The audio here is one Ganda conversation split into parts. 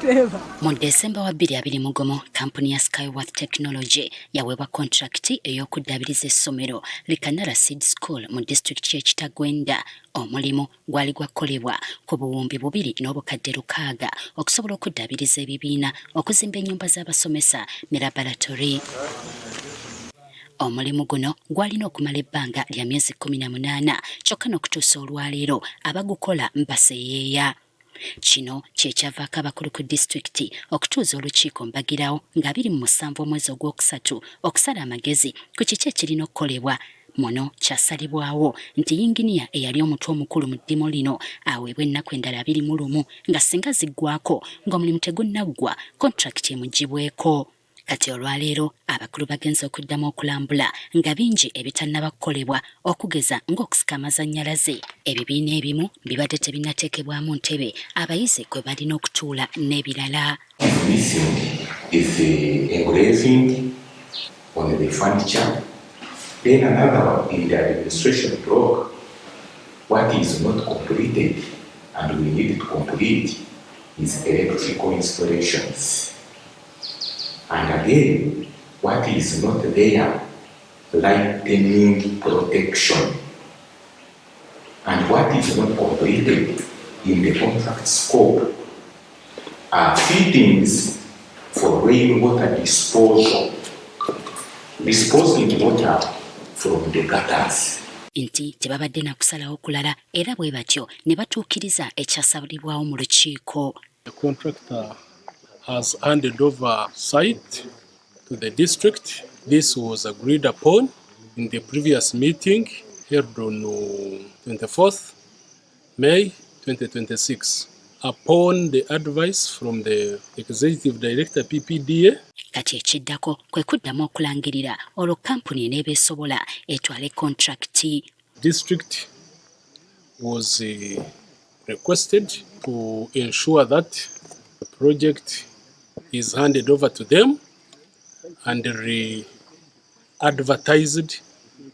Mu Desemba wa 2021, kampuni ya Skyworth Technology yaweebwa kontrakiti ey'okuddaabiriza essomero li Kanara Seed School mu disitulikiti y'e Kitagwenda. Omulimu gwali gwakukolebwa ku 2600 okusobola okuddaabiriza ebibiina, okuzimba ennyumba z'abasomesa ne laboratory. Omulimu guno gwalina okumala ebbanga lya myezi 18, kyokka n'okutuusa olwaleero abagukola baseeyeeya. Kino kye kyavaako abakulu ku disitulikiti okutuuza olukiiko mbagirawo nga 27 omwezi ogwokusatu okusala amagezi ku kiki ekirina okukolebwa. Muno kyasalibwawo nti yinginiya eyali omutwe omukulu mu ddimu lino aweebwe ennaku endala 21, nga singa ziggwako ng'omulimu tegunnaggwa, kontrakiti emuggyibweko. Kati olwaleero abakulu bagenze okuddamu okulambula nga bingi ebitannaba kukolebwa, okugeza ng'okusika amasannyalaze. Ebibiina ebimu bibadde tebinnateekebwamu ntebe abayizi kwe balina okutuula n'ebirala. Missing is the engraving on the furniture. Then another one in the administration block, what is not completed and we need to complete is electrical installations. And again, what is not there, lightning protection. And what is not completed in the contract scope are fittings for rainwater disposal, disposing water from the gutters. Nti tebabadde na kusalawo kulala, era bwe batyo ne batuukiriza ekyasalibwawo mu lukiiko. The contractor has handed over site to the district. This was agreed upon in the previous meeting held on 24th May 2026 upon the advice from the Executive Director, PPDA. Kati ekiddako kwe kuddamu okulangirira, olwo kampuni eneeba esobola etwale kontrakiti. District was requested to ensure that the project is handed over to them and re-advertised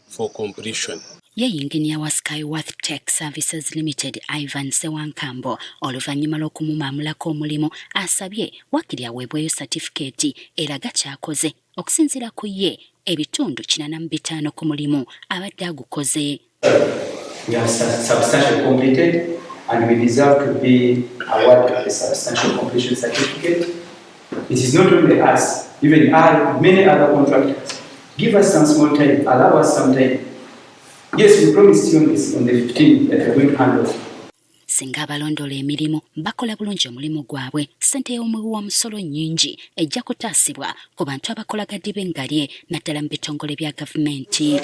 for completion. Ye yinginiya wa Skyworth Tech Services Limited, Ivan Sewankambo, oluvannyuma lw'okumumaamulako omulimu, asabye wakiri aweebweyo satifikeeti eraga ky'akoze. Okusinziira ku ye, ebitundu 85 ku mulimu abadde agukoze. We have substantially completed and we deserve to be awarded a substantial completion certificate. It is not only us, even I, many other contractors. Give us some small time, allow us some time. Yes, we promised you on, this, on the 15th that we're going to hand over. Singa abalondoola emirimu bakola bulungi omulimu gwabwe, ssente y'omuwi w'omusolo nnyingi ejja kutaasibwa ku bantu abakola gadibe ngalye, naddala mu bitongole bya gavumenti.